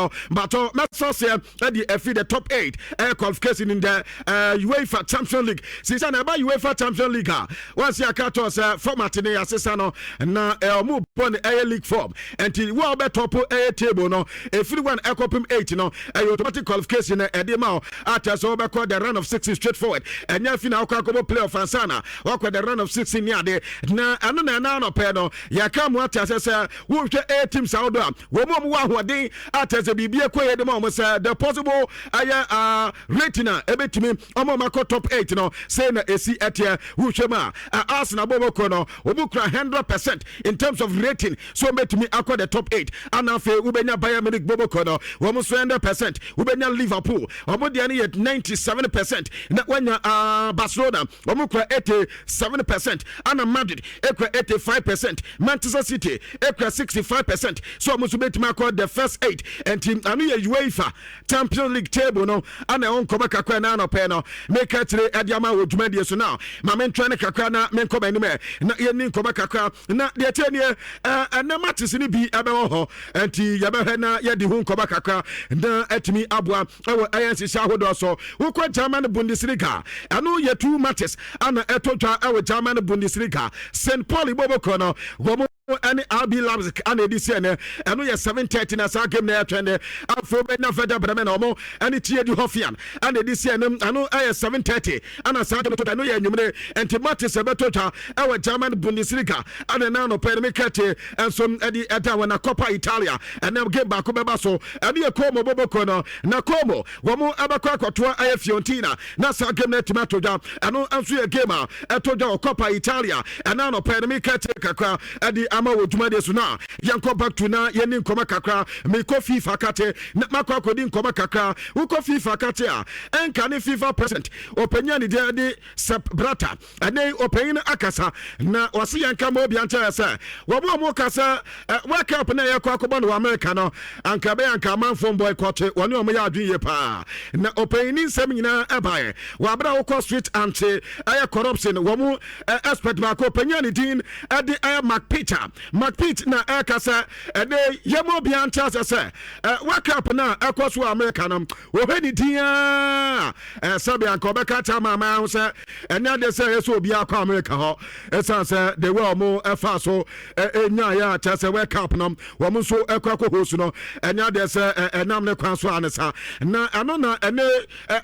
hɔ batɔ mɛsɔ seɛ ɛde ɛfi the top 8 ɛyɛ qualification in the UEFA Champions League. Sisa na ɛba UEFA Champions League a, wɔn aka tɔ sɛ format ne yɛasesa no na ɔmo bɔ no ɛyɛ league form. Nti wo a wɔbɛtop ɛyɛ table no ɛfiri 1 ɛkɔpem 8 no, ɛyɛ automatic qualification na ɛde ma wo atɛ sɛ wobɛkɔ the round of 16 straight forward. Ɛnyɛ fi na wokɔ akɔbɔ play off ansa na wakɔ the round of 16 ne ade. Na ɛno na ɛna anɔpɛ no yɛka mu ate asɛ sɛ wohwɛ a teams ahodoɔ a wɔn mu a wɔwɔ ahoɔden atɛ sɛ biribi ɛkɔ yɛ de ma wɔn sɛ the possible ɛyɛ rating a ɛbɛtumi ɔmo a makɔ top 8 no, sɛ na ɛsi ɛteɛ. Wohwɛ mu a, Arsenal bɔ bɔkɔ no, wɔn kura 100% in terms of rating so wɔbɛtumi akɔ the top 8. Ana afei wobɛnya Bayern Munich bɔbɔkɔ no, wɔn nso 100%. Wobɛnya Liverpool, wɔn deɛ no yɛ 97%. Na wanya Barcelona, wɔn kura 87%. Ana Madrid ekura 85%. Manchester City ekura 65% so wɔn nso bɛtumi akɔ the first eight. Nti ano yɛ UEFA Champions League table no. Ana ɛwɔ nkɔmɔ kakra na anɔpɛ no meka kyerɛ ɛde ama wɔ dwumadie so. Now ma mentwɛn ne kakra na menkɔ m'anim ɛ na yɛni nkɔmɔ kakra. Na deɛ kyɛ nie, ɛnɛ matches no bi ɛbɛwɔ hɔ, nti yɛbɛhwɛ na yɛde ho nkɔmɔ kakra na atumi aboa ɛwɔ ɛyɛ nhyehyɛ ahodoɔ so. Wokɔ German Bundesliga, ɛno yɛ two matches ana ɛtɔ dwa ɛwɔ German Bundesliga. St Pauli bɔbɔkɔ no, wɔn ɛne RB Leipzig ana ɛdi sɛ nɛ ɛno yɛ 7:30 na saa game na ɛtwɛn dɛ. Afei wobɛnya Werder Bremen na ɔmo ɛne TSG Hoffenheim ana ɛdi sɛ no, ɛno ɛyɛ 7:30 ana saa game to. Ɛno yɛ anwummere. Nti matches ɛbɛtɔ dwa ɛwɔ German Bundesliga ana ɛna anɔpɛ no mekɛte ɛnso ɛde ɛda wɔ. Na Coppa Italia, ɛnɛ game baako bɛba so, ɛno yɛ Como bɔbɔkɔ no, na Como wɔn ɛbɛkɔ akɔtoa ɛyɛ Fiorentina na saa game no atumi ato dwa. Ɛno nso yɛ game a ɛtɔ dwa wɔ Coppa Italia ɛna anɔpɛ no mekɛte kakra ɛde ama wɔ dwumadie so. Na yɛnkɔ back to na yɛni nkɔmɔ kakra. Mekɔ FIFA kate na makɔ akɔdi nkɔmɔ kakra. Wokɔ FIFA kate a, ɛnka ne FIFA president ɔpanyin a ne deɛ de Sepp Blatter, ɛne ɔpanyin no akasa na wɔse yɛnka ma obia nkyerɛ sɛ wɔn a wɔka sɛ World Cup na yɛkɔ akɔbɔ no wɔ America no, anka ɛbɛyɛ anka amanfoɔ boycott, wɔne wɔn yɛ adwene yie paa. Na ɔpanyin ne nsɛm nyinaa ɛbaeɛ wɔ abere a wokɔ street ante ɛyɛ corruption wɔn expert baako, ɔpanyin a ne din ɛde ɛyɛ Mark Peter Mark Pitt, na ɛka sɛ ɛde yɛma obia nte asɛ sɛ World Cup na ɛkɔ so wɔ America no, wɔhwɛ ne din a sɛbi anka ɔbɛka kyɛ ama aman ho sɛ ɛne adeɛ sɛ ɛyɛ sɛ obiara kɔ America hɔ, ɛsiane sɛ the way ɔmo ɛfa so ɛnyaeɛ a kyerɛ sɛ World Cup no wɔn nso ɛkɔ akɔ host no, ɛne adeɛ sɛ ɛnam ne kwan so a ne sa. Na ɛno na ɛne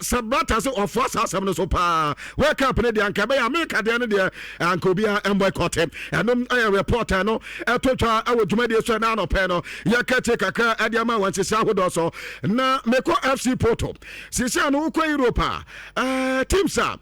Sepp Blatter sɛ ɔfoa saa asɛm no so paa. World Cup no deɛ, anka ɛbɛyɛ America deɛ no deɛ, anka obiara ɛmboycott. Ɛno ɛyɛ report no ɛto twa ɛwɔ dwumadie so. Ɛna anɔpɛ no yɛka tie kakra ɛde ama wɔn nhyehyɛ ahodoɔ so. Na mekɔ FC Porto. Sisia no wokɔ Europe a, teams a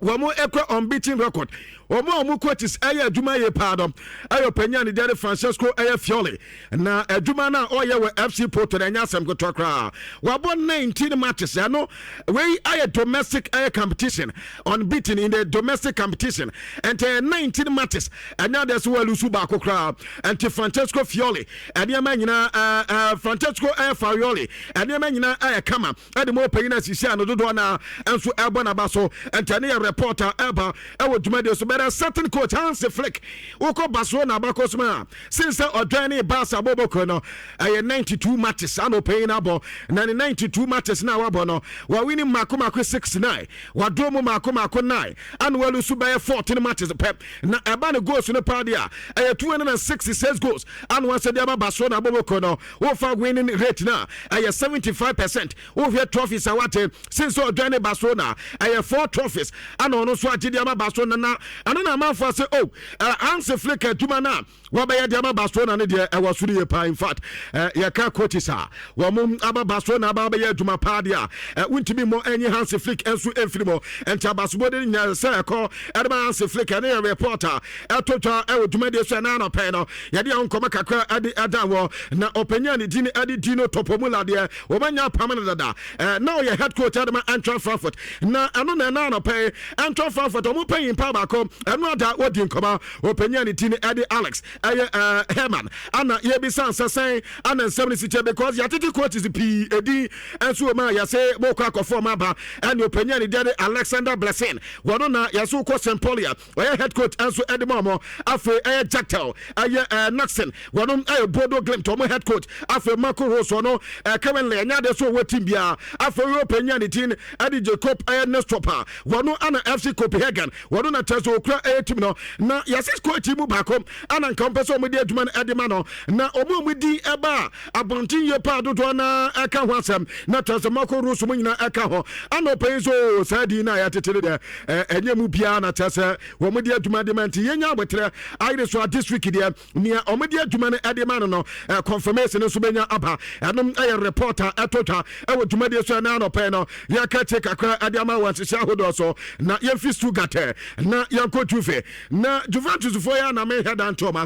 wɔn ɛkɔ unbeaten record, wɔn a wɔn coaches ɛyɛ adwuma yie paa no, ɛyɛ ɔpanyin a ne deɛ de Francesco ɛyɛ Farioli. Na adwuma no a ɔyɛ wɔ FC Porto no ɛnyɛ asɛm ketewa koraa. Wabɔ 19 matches, ɛno wei ayɛ domestic ɛyɛ competition, unbeaten in the domestic competition. Nti ɛyɛ 19 matches, ɛnyɛ adeɛ sɛ wɔalose baako koraa. Nti Francesco Farioli ɛnneɛma nyinaa ɛɛ ɛɛ Francesco ɛyɛ Farioli ɛnneɛma nyinaa ɛyɛ kama ɛde ma ɔpanyin asisi a no dodoɔ na nso ɛbɔ n'aba so. Nti ɛne yɛ reporter ɛba ɛwɔ dwumadie so bɛrɛ certain coach Hansi Flick, wokɔ Barcelona abakɔ so a, since sɛ ɔdwan ne Barca bɔbɔkɔ no, ɛyɛ 92 matches ana ɔpanyin abɔ. Na ne 92 matches na wabɔ no, wawin mako mako 69, wadoro mu mako mako 9, ana walose bɛyɛ 14 matches pɛ. Na ɛba ne goals no paa deɛ a, ɛyɛ 266 goals ana wasɛ de aba Barcelona bɔbɔkɔ no. Wofa winning rate no a, ɛyɛ 75%. Wohwɛ trophies a wate since sɛ ɔdwan ne Barcelona, ɛyɛ four trophies ana ɔno nso agye de ama Barcelona. Na ɛno na amanfoɔ sɛ, oh, Hansi Flick adwuma no a wɔbɛyɛ de ama Barcelona no deɛ, ɛwɔ soro yie paa. In fact, yɛka coaches a wɔn aba Barcelona aba bɛyɛ adwuma paa deɛ a, wontumi mmɔ ɛnye Hansi Flick nso mfiri mu. Nti abasobɔde no nyinaa sɛ ɛkɔ ɛde ma Hansi Flick. Ɛne yɛ reporter ɛto dwa ɛwɔ dwumadie so. Ɛna anɔpɛ no yɛde ɛho nkɔmɔ kakra ɛde ɛda wɔ. Na ɔpanyin a ne din ɛde Dino Toppmöller deɛ, wɔbɛnya apam no dada. Na ɔyɛ head coach ɛde ma Eintracht Frankfurt. Na ɛno na ɛna anɔpɛ Eintracht Frankfurt ɔmo panyin pa baako. Ɛno ada wɔdi nkɔmɔ ɔpanyin a ne ti no ɛde Alex ɛyɛ Herman, ana yɛbisa nsɛ sɛn ana nsɛm no si kyɛ, because yɛatete coaches pii ɛdin nso wɔ mu a yɛsɛ mokɔ akɔfo ɔmo aba. Ɛne ɔpanyin a ne deɛ de Alexander Blessing, wɔno na yɛsɛ wokɔ St Pauli a ɔyɛ head coach nso ɛde ma ɔmo. Afei ɛyɛ Kjetil ɛyɛ Knutsen, wɔno ɛyɛ Bodo Glimt ɔmo head coach. Afei Marco Rose, ɔno currently ɛnyɛ adeɛ so ɔwɔ team biara. Afei ɔyɛ ɔpanyin a ne tin ɛde Jacob ɛyɛ Nestopa, wɔno ana FC Copenhagen, wɔno na kyerɛ sɛ okura ɛyɛ team no. Na yɛsɛ coach mu baako ana nka ɔmpɛ sɛ ɔmo de adwuma no ɛde ma no, na ɔmo a ɔmo di ɛba a abɔnten yie paa dodoɔ na ɛka ho asɛm na kyerɛ sɛ Marco Rose mu nyinaa ɛka ho. Ana ɔpanyin so saa din na yɛtete no deɛ, ɛnyɛ mu biara na kyerɛ sɛ wɔn de adwuma de ma, nti yɛnya abotire ayere so a this week deɛ, nea wɔn de adwuma no ɛde ma no, confirmation nso bɛnya aba. Ɛnom ɛyɛ report a ɛtɔ twa ɛwɔ dwumadie so. Ɛna anɔpɛ no yɛka kyɛ kakra ɛde ama wɔn nhyehyɛ ahodoɔ so. Na yɛmfi Stuttgart na yɛnkɔ Juve. Na Juventus foɔ yɛ aname hɛ da nto ɔmo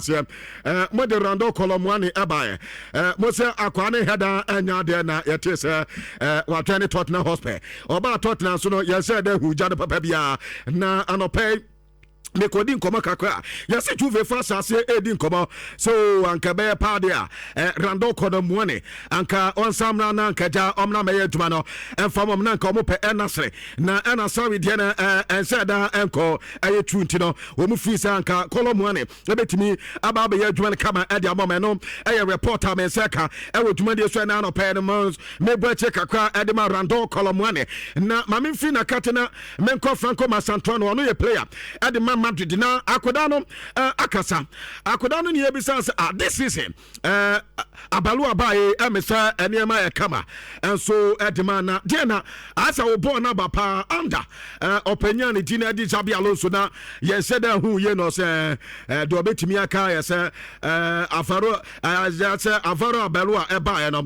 aseɛ. Mo de Randal Kolo Muani ɛbaeɛ, mo sɛ akwaa ne hɛ da ɛnya adeɛ, na yɛte sɛ watwɛn ne Tottenham Hotspur. Ɔbaa Tottenham so no, yɛn sɛ dɛ hu gya no papa biara. Na anɔpɛ mekɔdi nkɔmmɔ kakra, yɛse Juve fa asase ɛdi nkɔmmɔ so anka bɛyɛ paa de a Randal Kolo Muani anka ɔnsa mmra na anka gya ɔmmra mɛyɛ adwuma no ɛmfa mɔm, na anka ɔmo pɛ ɛna sere na ɛna sawe deɛ no ɛnsɛ da ɛnkɔ ɛyɛ tu. Nti no wɔn firi sɛ anka Kolo Muani ɛbɛtumi aba abɛyɛ adwuma no kama ɛde ama ɔmo. Ɛno ɛyɛ report a mɛnsa ka ɛwɔ dwumadie so. Ɛna anɔpɛ no mebɔ akyire kakra ɛde ma Randal Kolo Muani. Na maame mfiri na kate na menkɔ Franco Mastantuono. Ɔno yɛ player ɛde ma Madrid, na akoda no akasa. Akoda no ne yɛbisa sɛ, ah, this season Arbeloa bae, ɛme sɛ nneɛma yɛ kama nso ɛde ma, na deɛ na asɛ wo bɔɔl no aba paa anda ɔpanyin a ne din adi Xabi Alonso, na yɛn sɛ dɛ hu yie no sɛ deɛ ɔbɛtumi aka yɛ sɛ Alvaro sɛ Alvaro Arbeloa ɛbaeɛ no,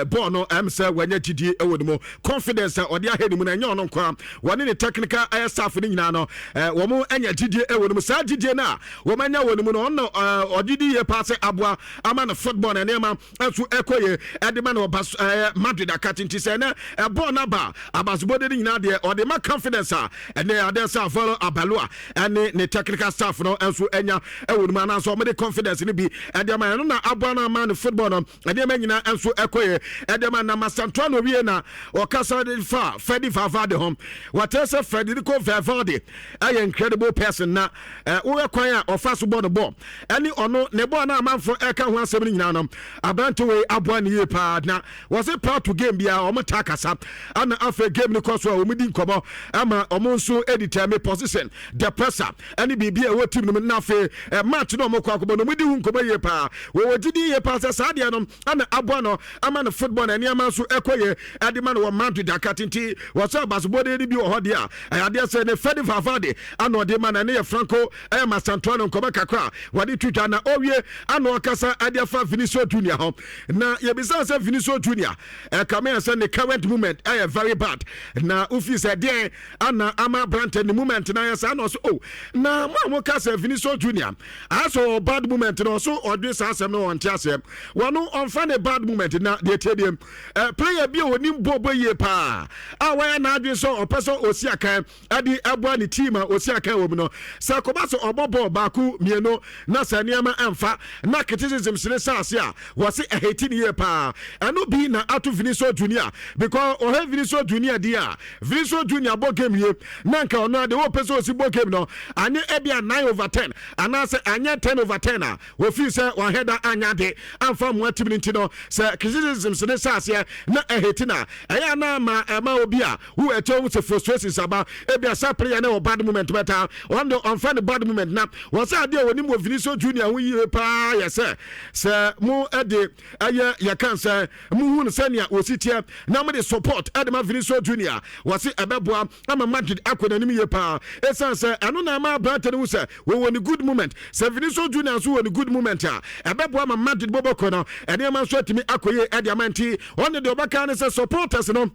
bɔɔl no sɛ wɔanya gyidie ɛwɔ ne mu, confidence a ɔde ahɛ ne mu no, ɛnyɛ ɔno nkoa, wɔne ne technical ɛyɛ staff no nyinaa no, wɔn anya gyidie ɛwɔ ne mu. Saa gyidie no a wɔn anya wɔ ne mu no, ɔno ɔgye di yie paa sɛ aboa ama no football na nneɛma nso ɛkɔ yie ɛde ma no ɔba Madrid akati. Nti sɛ ɛnɛ ɛbɔɔl n'aba abasobɔde no nyinaa deɛ, ɔde ma confidence a ɛnɛ adeɛ sɛ Alvaro Arbeloa ɛne ne technical staff no nso anya ɛwɔ ne mu, anaasɛ ɔmode confidence no bi ɛde ama ɛno na aboa no ama ne football no nneɛma nyinaa nso ɛkɔ yie ɛde ma. Na Mastantuono wie na ɔkasa de fa Fede Valverde ho. Wɔtɛ sɛ Federico Valverde ɛyɛ incredible person, na woyɛ kwan a ɔfa so bɔ no bɔ ɛne ɔno ne bɔɔl no amanfo ɛka ho asɛm no nyinaa no, aberante wei aboa ne yie paa. Na wɔse prior to game biara ɔmo ta kasa, ana afei game no kɔ so a, wɔn di nkɔmɔ ama ɔmo nso determine position, the pressure ɛne biribi a ɛwɔ team no mu. Na afei match no ɔmo kɔ akɔbɔ no, ɔmo di ho nkɔmɔ yie paa. Wɔwɔ gyidi yie paa sɛ saa deɛ no ana aboa no ama no football na nneɛma nso ɛkɔ yie ɛde ma no wɔ Madrid akati. Nti wɔsɛ abasobɔde no bi wɔ hɔ deɛ a, ɛyɛ adeɛ sɛ ne Fede Valverde ana ɔde ma na ne yɛ Franco ɛyɛ Mastantuono nkɔmɔ kakra wɔde twitwa. Na ɔwie ana ɔkasa ɛde afa Vinicius Junior ho, na yɛbisa sɛ Vinicius Junior ɛkame sɛ ne current moment ɛyɛ very bad, na wofi sɛ deɛn ana ama aberante ne moment na yɛ saa? Na ɔso, oh, na mo a moka sɛ Vinicius Junior asɛ ɔ bad moment no, ɔso ɔdwe saa asɛm no, ɔnte aseɛ. Wɔno ɔmfa ne bad moment. Na deɛ tie deɛ, player bi a onim bɔɔbɔ yie paa a wɔyɛ n'adwene sɛ ɔpɛ sɛ osi akan ɛde ɛboa ne team a osi akan wɔ mu no, sɛ kɔba sɛ ɔbɔ bɔɔl baako mmienu na sɛ nneɛma ɛmfa na criticism sene sɛ ase a, wɔse ɛhɛti ne yie paa. Ɛno bi na ato Vinicius Junior, because ɔhɛ Vinicius Junior di a, Vinicius Junior bɔ game wie na nka ɔno ade wɔpɛ sɛ osi bɔ game no anyɛ ebi a 9 over 10 anaasɛ anyɛ 10 over 10 a, wɔfii sɛ wahɛ da anya ade amfa mmoa team no. Nti no sɛ criticism sene sɛ aseɛ na ɛhɛti na ɛyɛ ana ma ɛma obi a wo ɛkyɛ wo sɛ frustrations aba, ebi a saa player na wɔ bad moment bɛta ɔno de ɔmfa ne bad moment. Na wɔ sɛ adeɛ a wɔnim wɔ Vinicius Junior ho yie paa yɛ sɛ mo ɛde ɛyɛ yɛka sɛ muhu no sɛnea wɔsi teɛ na mode support ɛde ma Vinicius Junior, wɔse ɛbɛboa ama Madrid akɔ n'anim yie paa, ɛsiane sɛ ɛno na ama aberante no ho sɛ wɔwɔ ne good moment. Sɛ Vinicius Junior nso wɔ ne good moment a, ɛbɛboa ma Madrid bɔbɔkɔ no ɛnneɛma nso atumi akɔ yie ɛde ama. Nti ɔne deɛ ɔbɛka ne sɛ supporters no.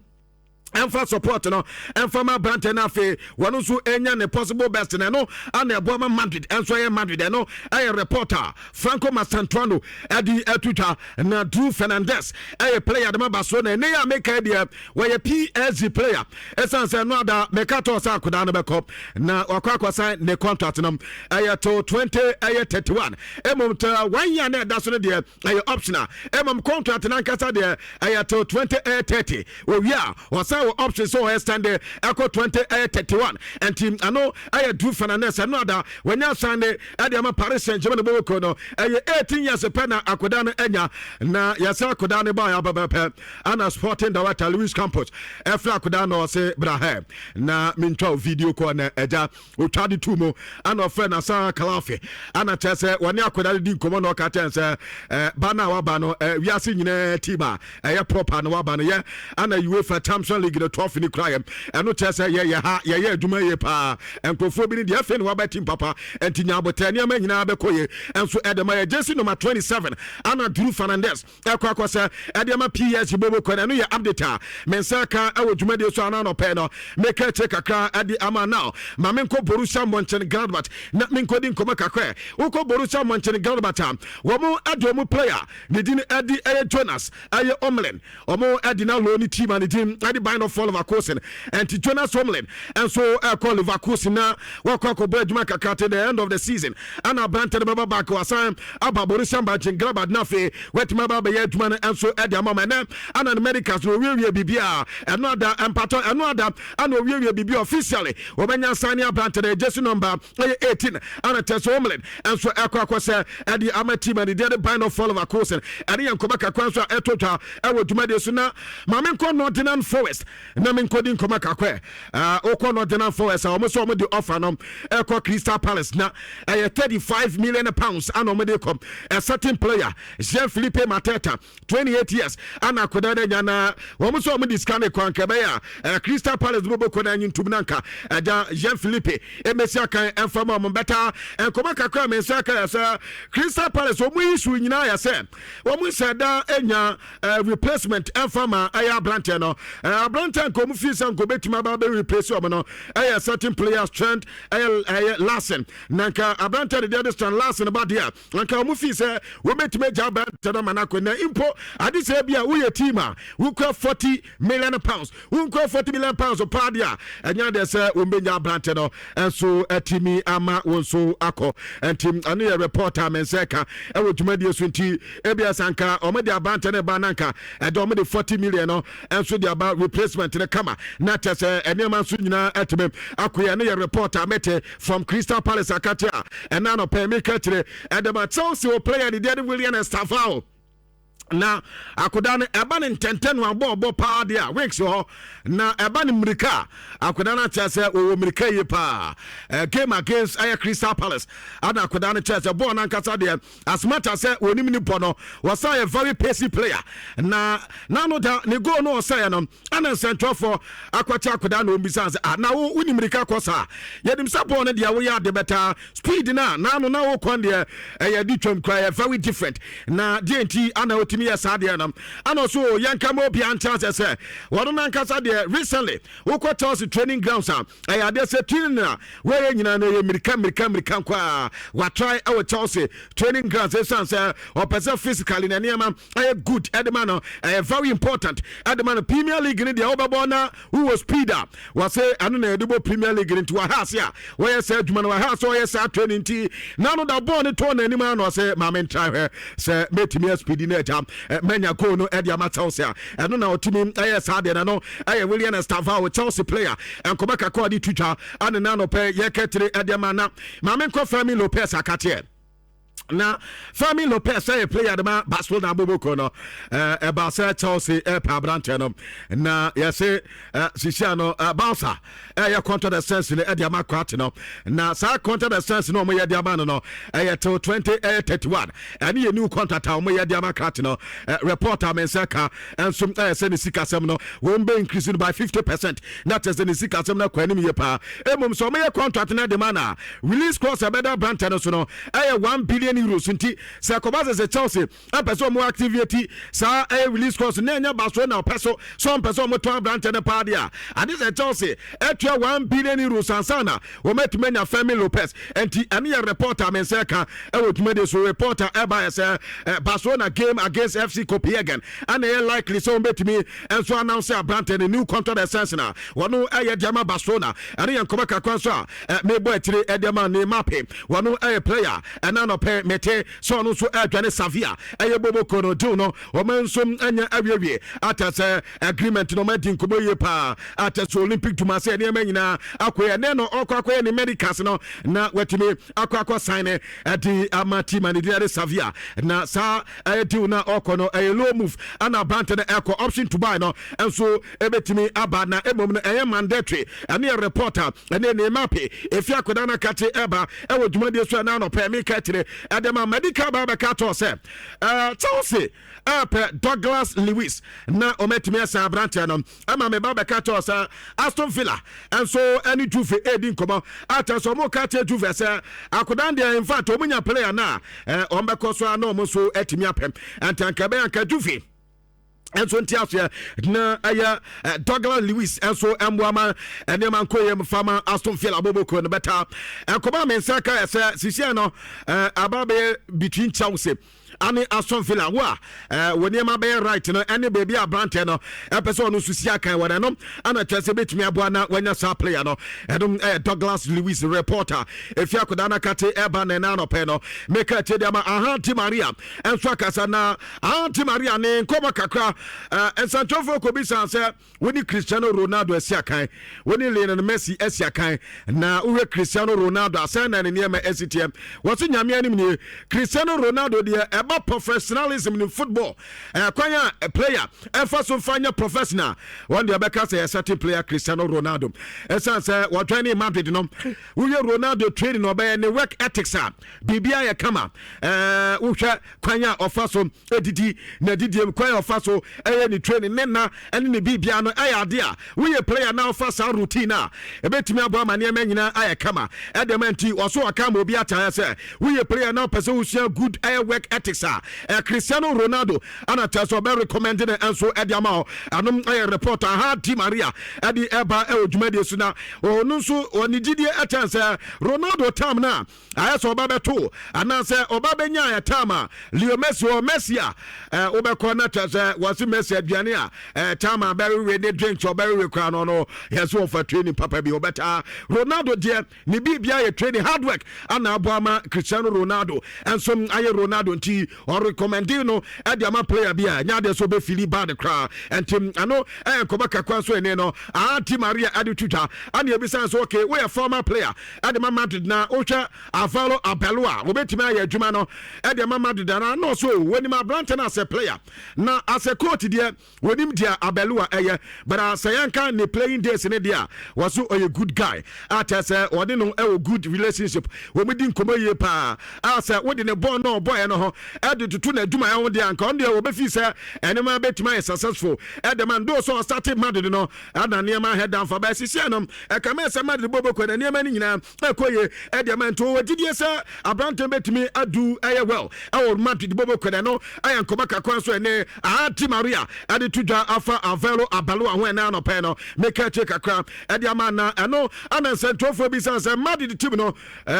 Ɛmfa support no ɛmfa ma aberantɛ no. Afei wɔno nso ɛnya ne possible best na ɛno ana ɛboa ma Madrid ɛnso ɛyɛ Madrid. Ɛno ɛyɛ reporter Franco Mastantuano ɛde ɛto twa. Na Drew Fernandez ɛyɛ player de ma Barcelona. Ɛnɛ yɛ a meka deɛ, wɔyɛ PSG player, ɛsiane sɛ ɛno ada meka tɔɔ sɛ akodaa no bɛkɔ na wakɔ akɔsan ne contract no ɛyɛ to 20 ɛyɛ 31. Mmom tɛ one year na ɛda so no deɛ, ɛyɛ optional. Mmom contract no ankasa deɛ, ɛyɛ till 20 ɛyɛ 30. Owie a, ɔsan wɔ option sɛ ɔyɛ extend ɛkɔ 20 ɛyɛ 31. Nti ɛno ɛyɛ Drew Fernandez. Ɛno ada wɔnya asan de ɛde ama Paris Saint Germain bɔbɔkuo no. Ɛyɛ 18 years pɛ na akoda no anya. Na yɛsɛ akoda no baa yɛabɛbɛpɛ ana sporting director Luis Campos ɛfrɛ akoda no, ɔse, "Bra hɛ na mentwa wo video call." Na ɛgya otwa de tu mu ana ɔfrɛ Nasser Khelaifi ana kyerɛ sɛ wɔne akwadaa no di nkɔmmɔ na ɔka kyɛn sɛ ba no a waba no, wiase nyinaa team a ɛyɛ proper no waba no yɛ ana UEFA Champions League no trophy no kura yɛ. Ɛno kyerɛ sɛ yɛyɛ ha, yɛyɛ adwuma yie paa. Nkurɔfoɔ bi no deɛ, afei na waba team papa, nti nya abotɛ, nneɛma nyinaa bɛkɔ yie. Ɛnso ɛde ma yɛ jersey number 27 ana Drew Fernandez ɛkɔ akɔ sɛ ɛde ama PSG bobo kɔ. Ɛno yɛ update a me nsa ka ɛwɔ dwumadie so ana anɔpɛ no meka akyire kakra ɛde ama. Now ma menkɔ Borussia Mönchengladbach na menkɔdi nkɔmmɔ kakra. Wokɔ Borussia Mönchengladbach a, wɔn ɛde wɔn player ne din ɛde ɛyɛ Jonas ɛyɛ Omlin. Wɔn ɛde na loan team a ne din ɛde Bayer 04 Leverkusen. Ɛnti Jonas Omlin ɛnso ɛkɔ Leverkusen na wakɔ akɔbɔ adwuma kakra till the end of the season ɛna aberante no bɛba back, wasan aba Borussia Mönchengladbach na afei watumi aba abɛyɛ adwuma no ɛnso ɛde ama ma. Ɛnɛ ana ne medicals no owiewie biribi a ɛno ada mpatɔ, ɛno ada ana owiewie biribi officially wɔbɛnya nsan ne aberante no jersey number ɛyɛ 18 ana kyerɛ sɛ Omlin ɛnso ɛkɔ akɔ sɛ ɛde ama team a ne deɛ de Bayer 04 Leverkusen. Ɛne yɛ nkɔmɔ kakra nso a ɛto twa ɛwɔ dwumadie so. Na maame nkɔ Nottingham Forest na menkɔdi nkɔmɔ kakra. Wokɔ Nottingham Forest a, wɔn nso wɔn de offer no ɛkɔ Crystal Palace na ɛyɛ £35 million ana wɔn de kɔ a certain player, Jean Philippe Mateta, 28 years ana akɔda no anya. Na wɔn nso wɔn de sika ne kɔ anka ɛbɛyɛ a Crystal Palace bɔbɔ kɔ na anyi ntum na nka ɛgya Jean Philippe emesi akan ɛnfa mu a wɔn bɛta. Nkɔmɔ kakra mi nsa aka yɛ sɛ Crystal Palace wɔn yi su nyinaa yɛ sɛ wɔn nsa da enya replacement ɛnfa ma ɛyɛ aberanteɛ no. Aberanteɛ nka wɔn fi sɛ nka obetumi aba abɛ replace wɔn no ɛyɛ certain players Trent ɛyɛ Larsen. Na nka aberanteɛ de deɛ de Strand Larsen ba deɛ, nka wɔn fi sɛ wɔbɛtumi agya aberanteɛ no ama no akɔ. Na mpo ade sɛ bi a woyɛ team a wokura £40 million, wonkura £40 million paa deɛ a, ɛnyɛ adeɛ sɛ wɔmbɛnya aberante no ɛnso atumi ama wo nso akɔ. Nti ɛno yɛ report a me nsa ka ɛwɔ dwumadie so. Nti ebia sɛ anka ɔmode aberante no ba na nka ɛde ɔmode 40 million no ɛnso de aba replacement no kama na kyɛ sɛ nneɛma nso nyinaa atumi akɔyɛ. Ɛno yɛ report a mete from Crystal Palace akate a ɛna anɔpɛ meka kyerɛ. Ɛde ma Chelsea wɔ player ne deɛ de Willian Estevao. Na akoda no ɛba ne ntɛntɛn no abɔ ɔbɔ paa deɛ a wings hɔ na ɛba ne mmirika a, akoda no akyerɛ sɛ wɔwɔ mmirika yie paa. Game against ɛyɛ Crystal Palace ana akoda no kyerɛ sɛ bɔɔl no ankasa deɛ, as much as sɛ wɔnim ne bɔ no, wɔsan yɛ very pacey player. Na nano da ne goal no ɔsɛeɛ no ana nsɛntwerɛfoɔ akɔkyɛ akoda na ɔmbisa sɛ, "Ah, na wo wonim mmirika kɔ saa? Yɛnim sɛ bɔɔl no deɛ, woyɛ ade bɛtaa speed no a naano na wokɔ deɛ, ɛyɛ de twam kora yɛ very different. Na deɛ nti ana wotumi yɛ saa deɛ no?" Ana ɔso yɛnka ma obia nkyɛn sɛ wɔno nankasa deɛ, recently wokɔ Chelsea training grounds a, ɛyɛ adeɛ sɛ training a wɔyɛ nyinaa no ɛyɛ mmirika, mmirika, mmirika nko a watry ɛwɔ Chelsea training grounds, ɛsiane sɛ ɔpɛ sɛ physically na nneɛma ɛyɛ good ɛde ma no, ɛyɛ very important ɛde ma no. Premier League no deɛ, wobɛbɔ na wowɔ speed a, wɔse ɛno na yɛde bɔ Premier League no. Nti waha ase a wɔyɛ saa adwuma no, waha ase wɔyɛ saa training. Nti na no da bɔɔl no tɔɔ n'anim a na ɔsɛ maame ntra hwɛ sɛ mɛtumi aspeed no agya manya goal no ɛde ama Chelsea a, ɛno na ɔtumi ɛyɛ saa deɛ. No ɛyɛ Willian Estevao, Chelsea player. Nkɔmɔ kakra ɔde tutwa ane na anɔpɛ yɛkɛtire ɛde ama. Na maame nkɔ Fermin Lopez akateɛ. Na Fermin Lopez ɛyɛ player de ma Barcelona aboboko no. Ɛba sɛ Chelsea ɛpɛ aberanteɛ no na yɛse sisia no Barca ɛyɛ contract extension no ɛde ama Croat no. Na saa contract extension no ɔmo yɛ de ama no ɛyɛ till 20 ɛyɛ 31. Ɛne yɛ new contract a ɔmo yɛ de ama Croat no. Report a me nsa ka ɛnso ɛyɛ sɛ ne sikasɛm no wɔn bɛ increase no by 50%, na kyerɛ sɛ ne sikasɛm no akɔ anim yie paa. Emom sɛ ɔmo yɛ contract no de ma na release clause ɛbɛda aberanteɛ no so no ɛyɛ 1 billion. €1 billion. Nti sɛ kɔba sɛ Chelsea ɛpɛ sɛ ɔmo activate saa ɛyɛ release clause na ɛnyɛ Barcelona ɔpɛ so sɛ ɔmpɛ sɛ ɔmo tɔn aberantɛ no paa deɛ a, ade sɛ Chelsea ɛtua €1 billion ansa na wɔmatumi anya Fermin Lopez. Nti ɛno yɛ report a me nsa ka ɛwɔ dwumadi so. Report a ɛba yɛ sɛ Barcelona game against FC Copenhagen ɛna ɛyɛ likely sɛ wɔbɛtumi nso announce aberantɛ no new contract extension a wɔno ɛyɛ de ama Barcelona. Ɛno yɛ nkɔmɔ kakra nso a mebɔ akyire ɛde ama ne mape. Wɔno ɛyɛ player ɛna nɔpɛ mete sɛ ɔno nso ɛdwane Sevilla ɛyɛ boboko no deal no, wɔn nso anya awiewie ata sɛ agreement no ɔma di nkɔmɔ yie paa ata sɛ Olympic dwuma sɛ nneɛma nyinaa akɔyɛ ɛnɛ no, ɔkɔ akɔyɛ ne medicals no na watumi akɔ sign ne ɛde ama team a ne din ɛde Sevilla. Na saa ɛyɛ deal na ɔkɔ no ɛyɛ loan move ana aberante no ɛkɔ, option to buy no nso ɛbɛtumi aba na mmom no ɛyɛ mandatory. Ɛne yɛ report a ɛne ne mape efi akɔda no akate ɛba ɛwɔ dwumadie so. Ɛna anɔpɛ meka kyerɛ ɛde ma medical ba bɛka tɔɔ sɛ Chelsea ɛpɛ Douglas Lewis na ɔmɛtumi ɛsɛn aberanteɛ no. Ɛma me ba bɛka kyerɛ sɛ Aston Villa ɛnso ɛne Juve ɛredi nkɔmɔ atɛ sɛ ɔmo ka kyerɛ Juve sɛ akodan deɛ, in fact, ɔmo nya player na ɔmo bɛkɔ so a na ɔmo nso ɛtumi apɛm. Ɛnti anka ɛbɛyɛ anka Juve ɛnso nte aseɛ na ɛyɛ Douglas Lewis ɛnso ɛmboa ma nneɛma nkɔ yam fama Aston Villa boboko no bɛta. Ɛkɔba me nsa ka sɛ sisia no aba bɛyɛ between Chelsea ane Aston Villa wo a wɔ nneɛma bɛyɛ right no ɛne baabi a aberanteɛ no ɛpɛ sɛ ɔno nso si akan wɔ n'anom ana kyerɛ sɛ bɛtumi aboa na wanya saa player no. Ɛnom ɛyɛ Douglas Lewis report efi akwadaa no akate ɛba na ɛna anɔpɛ no meka akyɛ de ama aha. Di Maria ɛnso akasa na aha Di Maria ne nkɔmɔ kakra. Nsɛntwerɛfoɔ kɔbisa sɛ wone Cristiano Ronaldo asi akan, wone Lionel Messi asi akan, na wohwɛ Cristiano Ronaldo asɛn na ne nneɛma asi teɛ, wɔse Nyame anim nie, Cristiano Ronaldo deɛ, ɛba professionalism ne football kwan a player ɛfa so mfa nyɛ professional, wɔn deɛ bɛka sɛ yɛ certain player Cristiano Ronaldo. Ɛsiane sɛ wɔtwɛn ne Madrid no, wohwɛ Ronaldo training na ɔbɛyɛ ne work ethics a, biribiara yɛ kama. Wohwɛ kwan a ɔfa so edidi na didie, kwan a ɔfa so ɛyɛ ne training ne na ɛne ne biribia no, ɛyɛ ade a woyɛ player na ɔfa saa routine a ɛbɛtumi aboa ma nneɛma nyinaa ayɛ kama ɛde ma. Nti ɔso ɔka ma obi ataeɛ sɛ woyɛ player na ɔpɛ sɛ wosua good ɛyɛ work ethics a, Cristiano Ronaldo ana kyerɛ sɛ ɔbɛ recommend ne nso ɛde ama hɔ. Ɛnom ɛyɛ report aha Di Maria ɛde ɛba ɛwɔ dwumadie so. Na ɔno nso ɔne gyidie ɛkyɛn sɛ Ronaldo tam no a ayɛ sɛ ɔba bɛto anaasɛ ɔba bɛnya ɛ time a Leo Messi wɔ Messi a wobɛkɔ na kyerɛ sɛ wɔse Messi aduane a time a bɛwewe ne drinks ɔbɛwewe koraa no yɛ sɛ wɔfa training papa bi wɔbɛtaa. Ronaldo deɛ, ne biribia yɛ training, hard work ana aboa ma Cristiano Ronaldo ɛnso ayɛ Ronaldo. Nti ɔrecommend no ɛde ama player bi a ɛnyɛ adeɛ sɛ ɔbɛfeel bad koraa. Ɛnti ɛno ɛyɛ nkɔmɔ kakra nso ɛne no Di Maria ɛde twitwa ana ebisa nso. Okay, woyɛ former player ɛde ma Madrid na wohwɛ Alvaro Arbeloa, wɔbɛtumi ayɛ adwuma no ɛde ma Madrid ana? Na ɔso wɔnim aberante no as a player, na as a coach deɛ, wɔnim deɛ Arbeloa ɛyɛ, but sɛ yɛnka ne playing days ne deɛ a, wɔso ɔyɛ good guy a kyerɛ sɛ wɔde no ɛwɔ good relationship, wɔn di nkɔmɔ yie paa a sɛ wode ne bɔɔl no ɔbɔɔyɛ no ho ɛde toto n'adwumayɛ ho deɛ, anka ɔno deɛ wɔbɛfi sɛ ɛnneɛma bɛtumi ayɛ successful ɛde ma ndo sɛ ɔstart Madrid no ɛna nneɛma ahɛ danfa bɛɛ sisia no ɛkame sɛ Madrid bɔ bɔkɔ na nneɛma no nyinaa ɛkɔ yie ɛde ma. Nti wɔwɔ gyidie sɛ aberante bɛtumi adu ɛyɛ well ɛwɔ Madrid bɔ bɔkɔ no. Ɛyɛ nkɔmɔ kakra nso ɛne Di Maria ɛde to dwa afa Alvaro Arbeloa ho ɛnɛ anɔpɛ no meka akyi kakra ɛde ama. Na ɛno ana nsɛntwerɛfoɔ bi san sɛ Madrid team no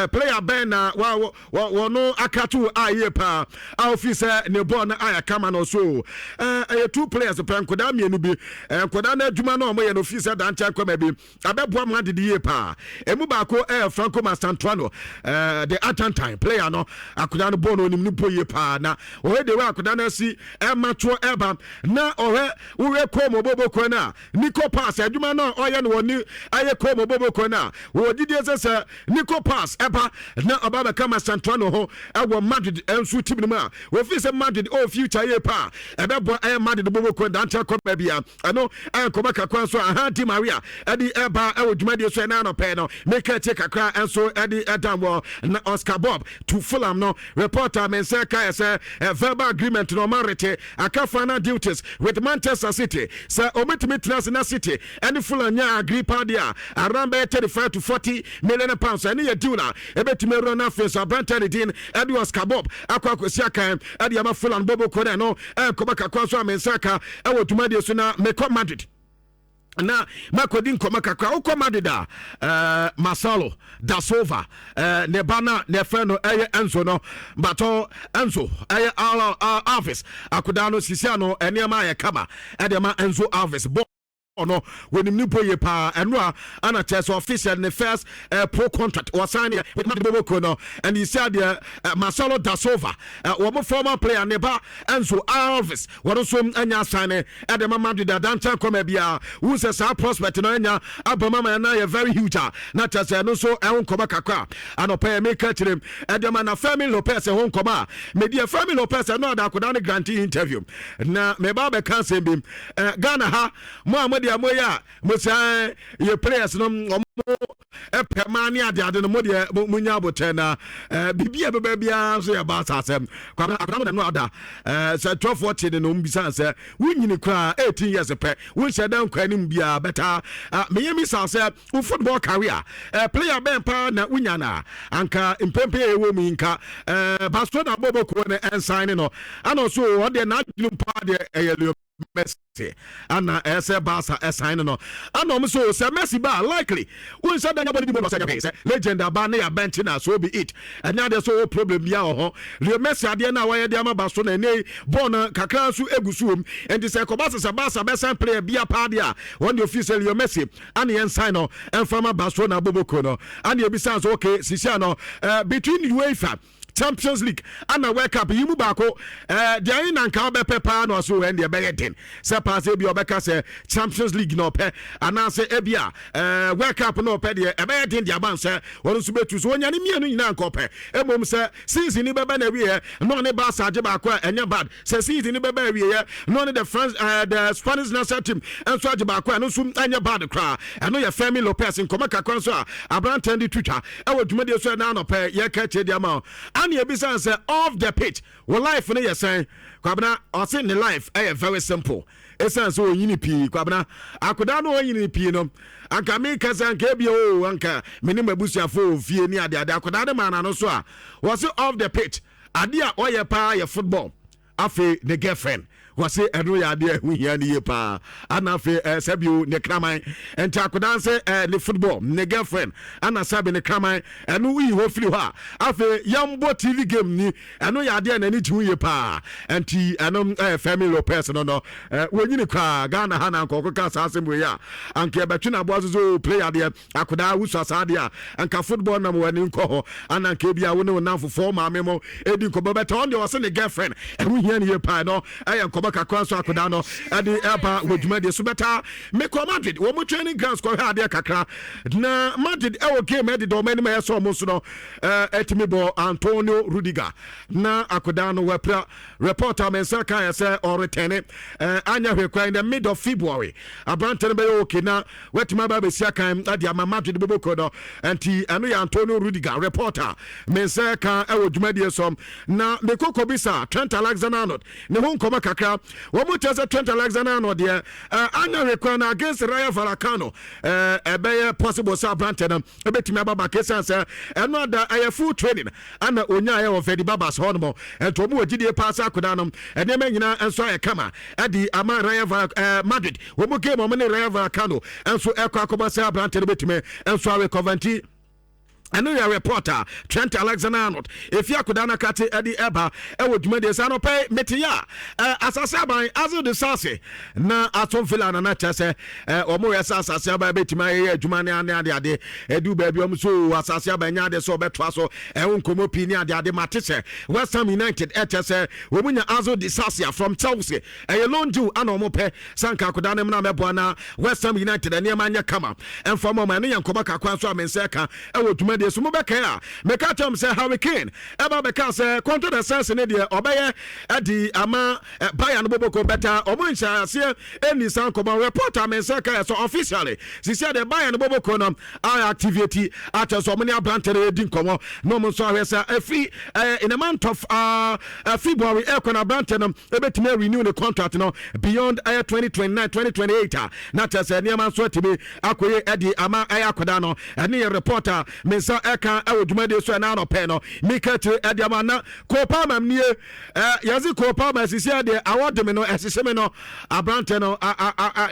player bɛn na wɔno akato a yie paa a ofi sɛ ne bɔɔl no ayɛ kama no so? Ɛyɛ two players pɛ, nkɔdaa mmienu bi. Nkɔdaa no adwuma no a wɔyɛ no, ofi sɛ dankyɛn kɔma bi abɛboa Madrid yie paa. Emu baako ɛyɛ Franco Mastantuono, the Argentine player no. Akwadaa no bɔɔl no, onim no bɔ yie paa na ɔhwɛ de wɔ akwadaa no asi ɛma toɔ ɛba na ɔhwɛ wohwɛ kɔn bɔbɔ no a, Nico Paz adwuma no a ɔyɛ no wɔ ne ɛyɛ kɔn bɔbɔ no a, wɔwɔ gyidie sɛ Nico Paz ɛba na ɔba bɛka Mastantuono ho ɛwɔ Madrid nso team no. mu a wɔfiri sɛ Madrid ɔwɔ future yie paa, ɛbɛboa ɛyɛ Madrid bɔbɔkuo dante akɔ baabi a ɛno ɛnkɔmɔ kakra nso aha Di Maria ɛde ɛba ɛwɔ dwumadie so. Ɛna anɔpɛ no meka akyi kakra nso ɛde ɛdan wɔ na Oscar Bob to Fulham no, reporter me nsa ka yɛ sɛ verbal agreement no ɔma rete aka final duties with Manchester City sɛ ɔmɛtumi tena ase na City ɛne Fulham nya agree paa deɛ a, around bɛyɛ £35 to 40 million. Ɛne yɛ deal a ɛbɛtumi awura no. Afei so aberantɛ ne din ɛde Oscar Bob akɔ akɔsi akan ɛde ama Fulham bɔbɔ kɔ no. Ɛno ɛnkɔmɔ kakra nso a me nsa ka ɛwɔ dwumadie so. Na mekɔ Madrid na makɔdi nkɔmɔ kakra. Wokɔ Madrid a, Marcelo da Silva ne ba no a ne fɛ no ɛyɛ Enzo no, batɔ Enzo ɛyɛ Alves akodaa no, sisia no nneɛma ayɛ kama ɛde ma Enzo Alves bɔ ɔno wɔnim ne bɔ yie paa. Ɛno a ana kyerɛ sɛ official ne first pro contract wɔsan ne with Madrid bɔbɔ no. Ɛne isi adeɛ Marcelo da Silva, wɔn former player, ne ba Enzo Alves, wɔn nso anya asan ne ɛde ma Madrid adankyɛn kɔma biara. Wu sɛ saa prospect no anya aba ma ma ɛna yɛ very huge a, na kyerɛ sɛ ɛno nso ɛho nkɔmɔ kakra anɔpɛ yɛ meka kyerɛ ɛde ma. Na Fermin Lopez ɛho nkɔmɔ a medeɛ, Fermin Lopez ɛno ada akoda ne grant interview na meba bɛka asɛm bi. Ghana ha mo a mo deɛ moyɛ a mo sɛ yɛ players no, ɔmo ɛpɛ maa ne adeade no, mo deɛ mo nya abotɛ na biribi a bɛbɛ biara nso yɛ ba asasɛm. Kwabena akwadaa no no ada sɛ twɛfoɔ te ne no mbisa sɛ wonyini koraa 18 years pɛ, wonhyɛ dɛ nkɔ anim biara bɛta meyɛ mi sa sɛ wo football career player bɛn paa na wonya na anka mpempe a ɛwɔ mu yi nka Barcelona bɔbɔkuo no ɛnsan ne no ana ɔso ɔdeɛ n'adwene paa deɛ ɛyɛ Leo Messi ana ɛsɛ Barca ɛsan no ana ɔmo so sɛ Messi ba likely wonhyɛ da nyabɔ ne di mu sɛ nyɛ sɛ legend aba ne yɛ bench na so be it. Ɛnyɛ adeɛ so wɔ problem bia wɔ hɔ. Leo Messi adeɛ no a wɔyɛ de ama ba so na ɛnɛ bɔɔl no kakra nso egu so wɔm. Nti sɛ ɛkɔba sɛ Barca bɛsan player bia paa deɛ a, wɔn deɛ ofi sɛ Leo Messi ana yɛn sign no ɛnfa ma Barcelona boboko no. Ana ebisa nso, okay, sisi ano between UEFA Champions League ana World Cup yi mu baako deɛ ayi na nka ɔbɛpɛ paa na ɔso ɛn deɛ ɛbɛyɛ den sɛ paa sɛ ebi ɔbɛka sɛ Champions League na ɔpɛ anaasɛ ebi a World Cup na ɔpɛ deɛ, ɛbɛyɛ den deɛ aba nsɛ wɔn nso bɛtu so wɔnya ne mmienu nyinaa nka ɔpɛ. Emom sɛ season ni bɛbɛ na awieɛ na ɔne Barca agye baako a, ɛnyɛ bad. Sɛ season ni bɛbɛ awieɛ na ɔne the France the Spanish national team nso agye baako a, ɛno nso ɛnyɛ bad koraa. Ɛno yɛ Fermin Lopez nkɔmɔ kakra nso a aberanteɛ de tutwa ɛwɔ dwumadie so. Ɛna anɔpɛ yɛka kyerɛ di ama o ana ebisa sɛ off the pitch wɔ life no yɛ sɛn? Kwabena ɔse ne life ɛyɛ very simple, ɛsiane sɛ ɔnyini pii. Kwabena akodaa no ɔnyini pii no, anka meka sɛ anka ebia o anka me ne m'abusuafo wɔ fie ne adeade. Akodaa no maa n'ano so a wɔse off the pitch adeɛ a ɔyɛ paa yɛ football, afei ne girlfriend. Wɔse ɛno yɛ adeɛ ɛho hia ne yie paa, ana afei sɛbio ne kraman. Nti akodaa sɛ ne football, ne girlfriend, ana sɛbi ne kraman. Ɛno woyi hɔ firi hɔ a, afei yɛmbɔ TV game ni, ɛno yɛ adeɛ n'ani gye ho yie paa. Nti ɛno Fermin Lopez no wɔnyini koraa. Ghana ha na nkɔkɔ ka saa asɛm wei a, anka yɛbɛtwe no aboa so so player deɛ akodaa wusua saa deɛ a, anka football nam w'ani nkɔ hɔ, ana anka ebi a wo ne wo namfofoɔ maame mo edi nkɔmɔ bɛtɛ. Ɔno deɛ ɔse ne girlfriend ɛho hia ne yie paa. No ɛyɛ nkɔmɔ kakra nso akodaa no ɛde ɛba wɔ dwumadie so. Bɛta mekɔ Madrid wɔn mo training grounds kɔhwɛ adeɛ kakra na Madrid ɛwɔ game ɛde dɔm anim ɛyɛ sɛ ɔmo nso no ɛtumi bɔ Antonio Rudiger na akodaa no wɔapira. Report a me nsa ka yɛ sɛ ɔretɛne anya hwɛ kwan in the mid of February aberante no bɛyɛ okay na watumi aba abɛsi akan ade ama Madrid boboko no. Nti ɛno yɛ Antonio Rudiger report a me nsa ka ɛwɔ dwumadie so. Na mekɔkɔ bisa Trent Alexander Arnold ne ho nkɔmɔ kakra. Wɔn mu kyerɛ sɛ Trent Alexander Arnold deɛ anya hwɛ kwan na against Rayo Vallecano ɛbɛyɛ possible sɛ aberante no ɛbɛtumi aba back, ɛsiane sɛ ɛno ada ɛyɛ full training ana onyaayɛ wɔ Valdebebas hɔ nom. Ɛnti ɔmo wɔ gyidie paa sɛ akodaa no nneɛma nyinaa nso ayɛ kama ɛde ama Rayo Madrid wɔn mu game ɔmo ne Rayo Vallecano nso ɛkɔ akɔbɔ sɛ aberante no bɛtumi nso arecover. Nti ɛno yɛ report a Trent Alexander Arnold efi akodaa no akate ɛde ɛba ɛwɔ dwumadie saa no pɛ. Mete yɛ a asase aban Axel Disasi na Aston Villa nana kyerɛ sɛ wɔn yɛ sɛ asase aban bɛtumi ayɛyɛ adwuma ne ane ade ade ɛdu baabi wɔn so asase aban nya ade sɛ ɔbɛtoa so. Ɛho nkɔmɔ pii ne ade ade. Mate sɛ West Ham United ɛkyɛ sɛ wɔn nya Axel Disasi from Chelsea, ɛyɛ loan deal ana wɔn pɛ sanka akodaa no mu na mɛboa na West Ham United nneɛma nyɛ kama ɛmfa mu ɔmo. Ɛno yɛ nkɔmɔ kakra nso a me nsa ka ɛwɔ dwumadie. dwumadie so. Mobɛkae a, meka kyerɛ m sɛ Harry Kane ɛba bɛka sɛ contract extension ne deɛ ɔbɛyɛ ɛde ama Bayern boboko bɛta. Ɔmo nhyɛ aseɛ ɛni saa nkɔmɔ. Report a me nsa ka yɛ sɛ officially sisi deɛ, Bayern boboko no a activate akyɛ sɛ ɔmo ne aberante no ɛdi nkɔmɔ na ɔmo nso ahwɛ sɛ ɛfiri in a month of February ɛkɔ no, aberante no ɛbɛtumi renew ne contract no beyond ɛyɛ 2029 2028 a, na kyerɛ sɛ nneɛma nso atumi akɔyɛ ɛde ama ɛyɛ akɔda no. Ɛne yɛ report a me nsa ɛka ɛwɔ dwumadie so ɛna anɔpɛ no mika kyerɛ ɛde ama. Na Cole Palmer nie. Yɛse Cole Palmer sisi deɛ, awɔ de me no ɛhyehyɛ me no, aberante no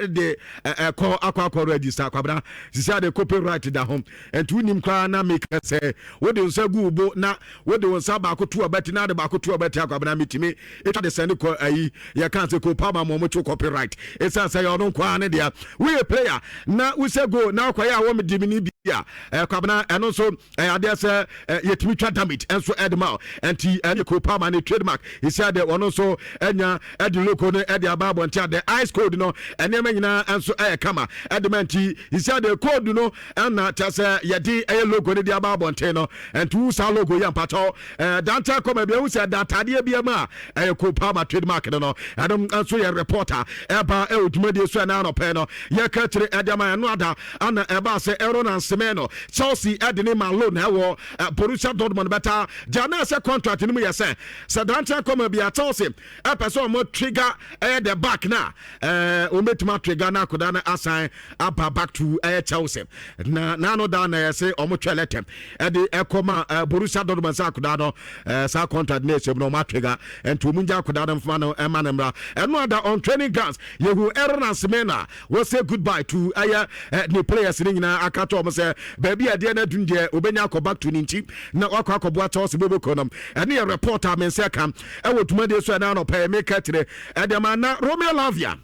de ɛkɔ akɔ register. Kwabena, sisi adeɛ copyright da ho, nti wonim koraa na meka sɛ wode nsa gu wo bo na wode wo nsa baako to abati na ade baako to abati. Akwabena, metumi ɛtwa de sɛne kɔ ayi yɛka sɛ Cole Palmer ma ɔmo kye copyright, ɛsiane sɛ yɛ ɔno nkoa ne deɛ. Woyɛ player na wosɛ goal na wokɔyɛ a wɔmde me ne bi a, Kwabena, ɛno nso ɛyɛ adeɛ sɛ yɛtumi twa damage ɛnso ɛde ma. Ɛnti ɛne Cole Palmer ne trademark ɛsi adeɛ, ɔno nso ɛnya ɛde logo no ɛde aba abɔnten a, the ice code no, ɛnneɛma nyinaa nso ɛyɛ kama ɛde ma. Nti ɛsi adeɛ code no ɛna kyɛ sɛ yɛde ɛyɛ logo no de aba abɔnten no. Ɛnti wo saa logo yɛ mpakyɛw danta kɔma bi ɛhu sɛ ɛda atadeɛ bi mu a, ɛyɛ Cole Palmer trademark no. Ɛno nso yɛ reporter ɛba ɛwɔ dwumadie so ɛna anɔpɛ no yɛka kyerɛ ɛde ama. Ɛno ada ana ɛba sɛ Aaron Semenyo, Chelsea ɛde ne ma loan ɛwɔ Borussia Dortmund bɛta gya na ɛsɛ contract no mu yɛ sɛ dante akɔma bi a, Chelsea ɛpɛ sɛ ɔmo trigger ɛyɛ the back na wɔmɛtumi atrigger na akoda no asan aba back to ɛyɛ Chelsea. Na n'ano da na yɛ sɛ ɔmo twɛ letter ɛde ɛkɔ ma Borussia Dortmund sɛ akoda no saa contract no ɛhyɛ mu na ɔmo atrigger, nti ɔmo ngya akoda no mfoma no ɛma no mmra. Ɛno ada on training grounds yɛhu Aaron Semenyo a wɔsɛ goodbye to ɛyɛ ne players ne nyinaa, aka to ɔmo sɛ baabi a ɛdeɛ no adum deɛ, obɛnya akɔ back to ne nkyi na wakɔ akɔboa Chelsea boboko no. Ɛne yɛ report a me nsa ka ɛwɔ dwumadie so ɛna anɔpɛ meka kyerɛ ɛde ma. Na Romeo Lavia,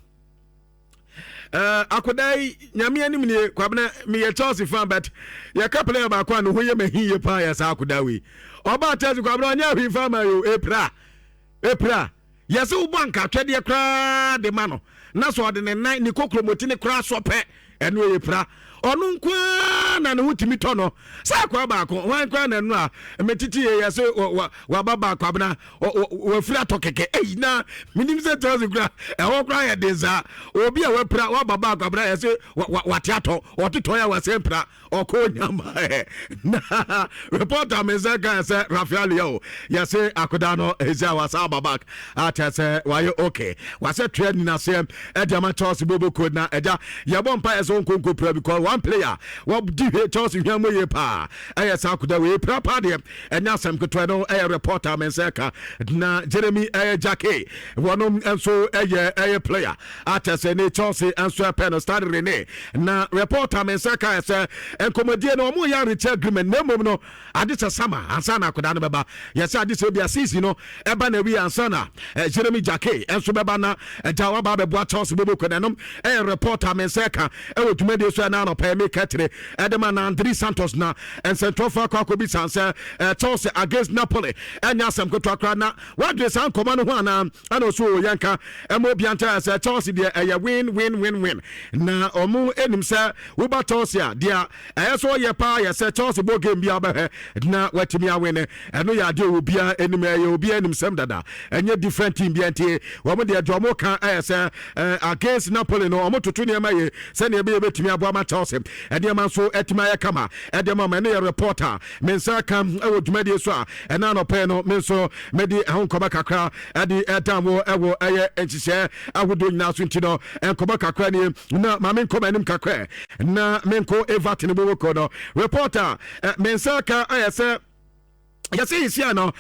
akoda yi, Nyame anim nie, Kwabena, meyɛ Chelsea fan, but yɛka player baako a ne ho yɛ mahi yie paa yɛ saa akoda wei. Ɔbaa Chelsea, Kwabena, ɔnyɛ ahwii fa ma yo. Epira epira, yɛsɛ wobɔ ankatwɛdeɛ koraa de ma no na sɛ ɔde ne nan ne kokromoti ne koraa sɔ pɛ, ɛno ɛyɛ pira. Ɔno nkoaa na ne ho tumi tɔ no sɛ akoa baako hwan koraa na ɛno a metete yɛ yɛ sɛ waba baako. Abena, wafiri atɔ kɛkɛ ɛyi na menim sɛ Chelsea kora ɛhɔ koraa yɛ den saa. Obi a wapira waba baako, abena, yɛ sɛ wate atɔ, ɔtetɔ yɛ wasɛ mpira ɔkɔ nyama. Na reporter me nsa ka sɛ Rafael Leao, yɛse akoda no ɛsi a wasa aba back akyɛ sɛ wayɛ okay, wasɛ toa ninaseɛ ɛde ama Chelsea bobo code. Na ɛgya yɛbɔ mpa yɛ sɛ ɔnkonko pira, because one player wɔdi hwɛ Chelsea hwɛ mu yie paa ɛyɛ saa akoda wei. Pira paa deɛ, ɛnyɛ asɛm ketewa no. Ɛyɛ reporter me nsa ka. Na Jeremy ɛyɛ Jacquet, wɔnom nso ɛyɛ player akyɛ sɛ ne Chelsea nso ɛpɛ no, Stade Rene. Na reporter me nsa ka sɛ nkɔmmɔdie no, ɔmo yɛ arekyɛ agreement, na mmom no ade sɛ sama ansa na akwadaa no bɛba. Yɛsɛ ade sɛ obia season no ɛba na awie ansa na Jeremy Jacquet nso bɛba na ɛgya waba abɛboa Chelsea bobo kɔ n'anom. Ɛyɛ reporter me nsa ka ɛwɔ dwumadie so ɛna anɔpɛ meka kyerɛ ɛde ma. Na Andri Santos na nsɛntwerɛfoɔ akɔ akɔbi san sɛ Chelsea against Napoli ɛnyɛ asɛm ketewa koraa, na wadwene saa nkɔmmɔ no ho anaa? Ɛna ɔso wɔ yɛnka ɛma obia nkyɛn sɛ Chelsea deɛ, ɛyɛ win win win win, na ɔmo anim sɛ woba Chelsea a, deɛ ɛyɛ sɛ ɔyɛ paa yɛ sɛ Chelsea bɔ game bi a, wobɛhwɛ na watumi awin. Ɛno yɛ adeɛ wɔ obiara anim, ɛyɛ obiara anim sɛm dada, ɛnyɛ different team bi. Nti wɔn deɛ ɔmo ka ɛyɛ sɛ against Napoli no, ɔmo toto nneɛma yie sɛnea ɛbɛyɛ bɛtumi aboa ma Chelsea ɛnneɛma nso atumi ayɛ kama ɛdeɛ ma. Ɛno yɛ reporter me nsa ka ɛwɔ dwumadie so a ɛna anɔpɛ no me nso mede ɛho nkɔmɔ kakra ɛde ɛdan wɔ ɛwɔ ɛyɛ nhyehyɛ ahodoɔ nyinaa so. Nti no nkɔmɔ kakra nie na maame nkɔmɔ anim kakra na menkɔ Everton bɔbɔkɔ no. Reporter me nsa ka ayɛ sɛ yɛsɛ yɛsia no,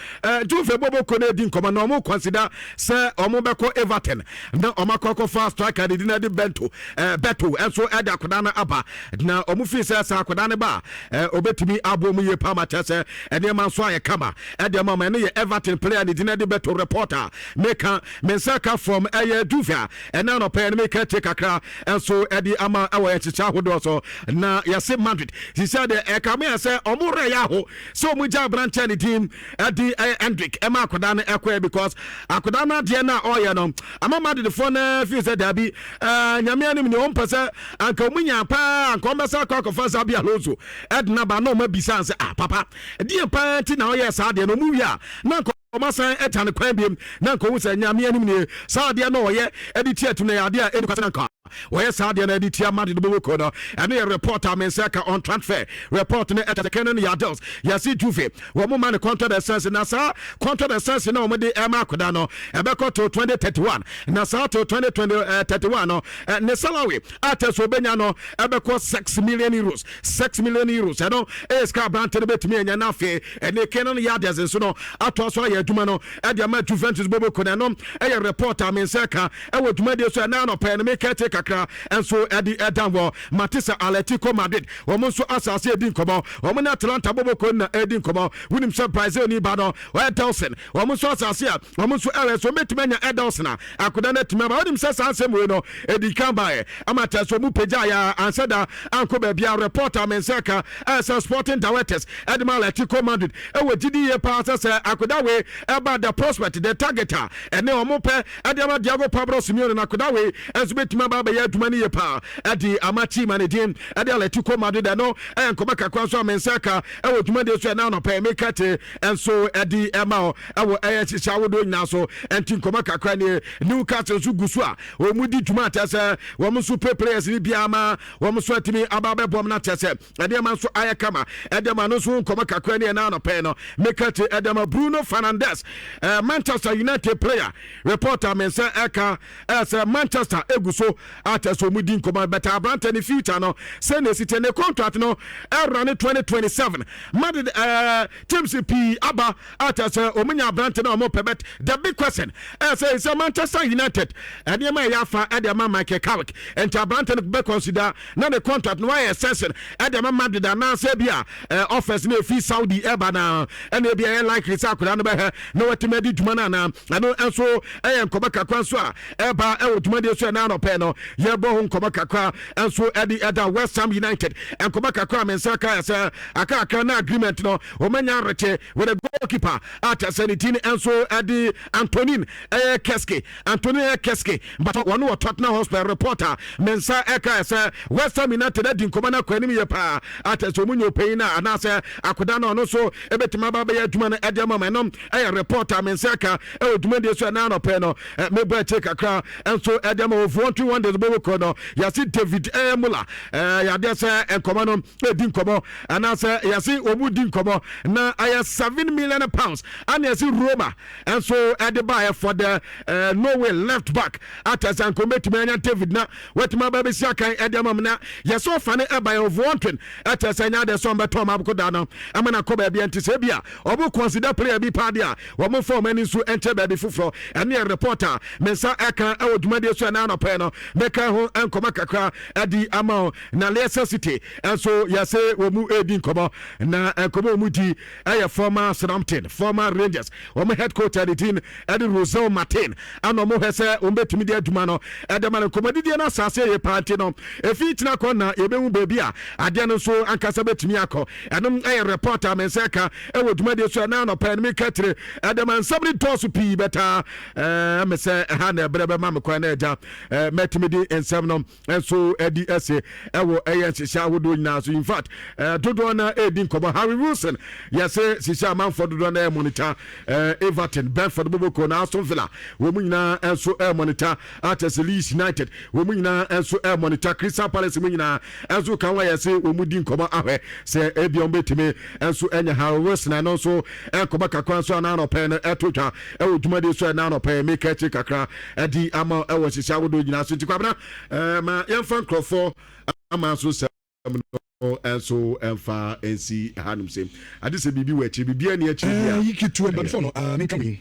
Juve bɔbɔkɔ no adi nkɔmɔ na ɔmo consider sɛ ɔmo bɛkɔ Everton na ɔmo akɔ akɔfa striker de di na de Bento Beto ɛnso ɛde akwadaa no aba, na ɔmo fi sɛ sɛ akwadaa no ba a, ɔbɛtumi aboɔ mu yie paa ma kyerɛ sɛ nneɛma nso ayɛ kama ɛde ama ma. Ɛno yɛ Everton player ne di na de Beto. Reporter meka me nsa ka from ɛyɛ Juve a ɛna anɔpɛ no meka tie kakra ɛnso ɛde ama ɛwɔ yɛn kyekyɛ ahodoɔ so. Na yɛse Madrid sisia deɛ, ɛka me sɛ ɔmo werɛ yɛ aho sɛ ɔmo gya aberanteɛ ne ne din ɛde ɛyɛ Endrick ɛma akwadaa no ɛkɔɛ, because akwadaa no adeɛ no a ɔyɛ no ama Madridfoɔ no feel sɛ daabi, Nyame anim ne ɔmpɛ sɛ anka ɔmu nya paa anka ɔmbɛsa akɔ akɔfa Xabi Alonso ɛde ba na ɔma bisa sɛ, "Ah, papa, deɛ paa nti na ɔyɛ saa adeɛ no?" Ɔmu wie a na anka ɔma san ɛgya ne kwan biem na nka ɔhu sɛ Nyame anim nie, saa adeɛ no ɔyɛ ɛde tia tim no yɛ adeɛ a ɛni kwasɛ na nka wɔyɛ saa adeɛ no ɛde tia Madrid bɔbɔkuo no. Ɛno yɛ report a me nsa ka on transfer report no. Ɛkyɛ sɛ Kenan Yildiz, yɛse Juve wɔn mo ma ne contract extension, na saa contract extension na wɔn de ɛma akwadaa no ɛbɛkɔ to 2031, na saa to 2031 no, ne salary a kyɛ sɛ obɛnya no ɛbɛkɔ €6 million, €6 million. Ɛno ɛyɛ sika aberante no bɛtumi anya. No afei ɛne Kenan Yildiz nso no atoa so ayɛ adwuma no ɛde ama Juventus bɔbɔkuo no. Ɛno ɛyɛ report a me nsa ka ɛwɔ dwumadie so ɛna anɔpɛ no. Meka kyerɛ kakra nso ɛde ɛdan wɔ mate sɛ Atletico Madrid wɔn nso asase edi nkɔmɔ, wɔn ne Atalanta bɔbɔkuo na ɛdi nkɔmɔ. Wonim sɛ Brazil ni ba no ɔyɛ Ederson, wɔn nso asase a wɔn nso ɛwɛ so wɔn bɛtumi anya Ederson a akoda no atumi aba. Wonim sɛ saa nsɛm wei no ɛdi kan baeɛ ama kyerɛ sɛ ɔmu pagya yɛ ansɛ da ankɔ baabi a. Report a me nsa ka ɛyɛ sɛ sporting directors ɛde ma Atletico Madrid ɛwɔ gyidi yie paa sɛ akoda wei ɛba, the prospect, the target a ɛne ɔmo pɛ ɛde ama Diego Pablo Simeone na akoda wei ɛnso bɛtumi aba abɛyɛ adwuma no yie paa ɛde ama team a ne din ɛde Atletico Madrid. Ɛno ɛyɛ nkɔmɔ kakra nso a me nsa ka ɛwɔ dwumadie so ɛna anɔpɛ meka te ɛnso ɛde ɛma hɔ ɛwɔ ɛyɛ hyehyɛ ahodoɔ nyinaa so. Ɛnti nkɔmɔ kakra nie. Newcastle nso gu so a wɔn di dwuma akyɛ sɛ wɔn nso pay players ni biara ma wɔn nso atumi aba abɛbɔm no akyɛ sɛ ɛdeɛma nso ayɛ kama ɛdeɛma no nso. Nkɔmɔ kakra ne ɛna anɔpɛ no meka te ɛdeɛma Bruno Fernandes, Manchester United player. Report a me nsa ɛka ɛsɛ Manchester egu so akyɛ sɛ ɔmu di nkɔmɔ bɛtɛ aberantɛ ne future no sɛnea esi te ne contract no ɛwura ne 2027. Madrid teams pii aba akyɛ sɛ ɔmu nya aberantɛ no a ɔmo pɛ, but the big question ɛsɛ sɛ Manchester United ɛnneɛma ɛyɛ afa ɛde ama Michael Carrick, nti aberantɛ no bɛ consider na ne contract no wayɛ extension ɛde ama Madrid anaasɛ bi a offers no efi Saudi ɛba na ɛna ebi ɛyɛ likely sɛ akwadaa no bɛhɛ na watumi adi dwuma no anaa. Ɛno nso ɛyɛ nkɔmɔ kakra nso a ɛba ɛwɔ dwumadie so ɛna anɔpɛ no yɛbɔ ho nkɔmɔ kakra nso ɛde ɛda West Ham United. Nkɔmɔ kakra a me nsa ka sɛ akakra na agreement no wɔmanya rete with the goalkeeper a kyerɛ sɛ ne din nso ɛde Antonin ɛyɛ Kinsky, Antonin ɛyɛ Kinsky, but wɔn wɔ Tottenham Hotspur. Report a me nsa ɛka sɛ West Ham United adi nkɔmɔ no akɔ anim yɛ paa a kyerɛ sɛ wɔn nyɛ ɔpanyin no anaasɛ akoda no ɔno nso ɛbɛtumi aba bɛyɛ adwuma no ɛde ama ma. Ɛnom ɛyɛ report a me nsa ka ɛwɔ dwumadie so ɛna anɔpɛ no mebɔ akyire kakra nso ɛde ama wɔ Wolverhampton Wanderers bɔbɔkuo no. Yɛse David ɛyɛ Muller yɛadeɛ sɛ nkɔmɔ no ɛdi nkɔmɔ anaasɛ yɛse wɔn di nkɔmɔ na ɛyɛ £7 million ana yɛse Roma nso ɛde baeɛ for the Norway left back atɛ sɛ nkɔmɔ bɛtumi anya David na watumi aba bɛsi akan ɛde ama mu na yɛsɛ ɔfa ne ɛba yɛ Wolverhampton ɛkyɛ sɛ nyɛ adeɛ sɛ ɔmbɛtɔn ma aboko da no ama no akɔ baabi. Nti sɛ bi a ɔmo consider player bi paa deɛ a wɔn fa wɔn ani nso nkyɛn baabi foforɔ. Ɛne yɛ report a me nsa ɛka ɛwɔ dwumadie so ɛna anɔpɛ no meka ho nkɔmɔ kakra ɛde ama wo. Na Leicester City nso yɛsɛ wɔn mu edi nkɔmɔ, na nkɔmɔ wɔn mu di ɛyɛ former Southampton, former Rangers wɔn head coach ɛde din ɛde Russell Martin ana wɔn hwɛ sɛ wɔn bɛtumi de adwuma no ɛde ma no. Nkɔmɔdidie no asase yɛ paa, nti no efi kyina kɔ na yɛbɛhu baabi a adeɛ no nso ankasa bɛtumi akɔ. Ɛnom ɛyɛ report a me nsa ka ɛwɔ dwumadie so ɛna anɔpɛ no meka kyerɛ ɛde ma. Nsɛm no dɔɔso pii bɛtaa ɛɛ sɛ ɛha na ɛbrɛ bɛma me kwan na agya mɛtumi de nsɛm no nso ɛdi ɛsɛ ɛwɔ ɛyɛ nhyehyɛ ahodoɔ nyinaa so. In fact, dodoɔ na ɛredi nkɔmɔ Harry Wilson, yɛsɛ hyehyɛ amanfoɔ dodoɔ na ɛyɛ monitor Everton, Brentford boboko na Aston Villa wɔn mu nyinaa nso ɛyɛ monitor akyɛ sɛ Leeds United wɔn mu nyinaa nso ɛyɛ monitor, Crystal Palace mu nyinaa nso ka ho a yɛsɛ wɔn mu di nkɔmɔ ahwɛ sɛ ebi wɔn bɛtumi nso ɛnya Harry Wilson. Ɛno nso nkɔmɔ kakra nso anan anɔpɛ no ɛto dwa ɛwɔ dwumadie so ɛnan anɔpɛ meka akyi kakra ɛdi ama ɛwɔ nhyehyɛ ahodoɔ nyinaa so. Nti Kwabena, ma yɛmfa nkurɔfoɔ ama nso sɛm no nso ɛmfa nsi hanom sɛm ade sɛ biribi wɔ akyiri, biribi ani akyiri bi a yi ketewa but before no, menka wei.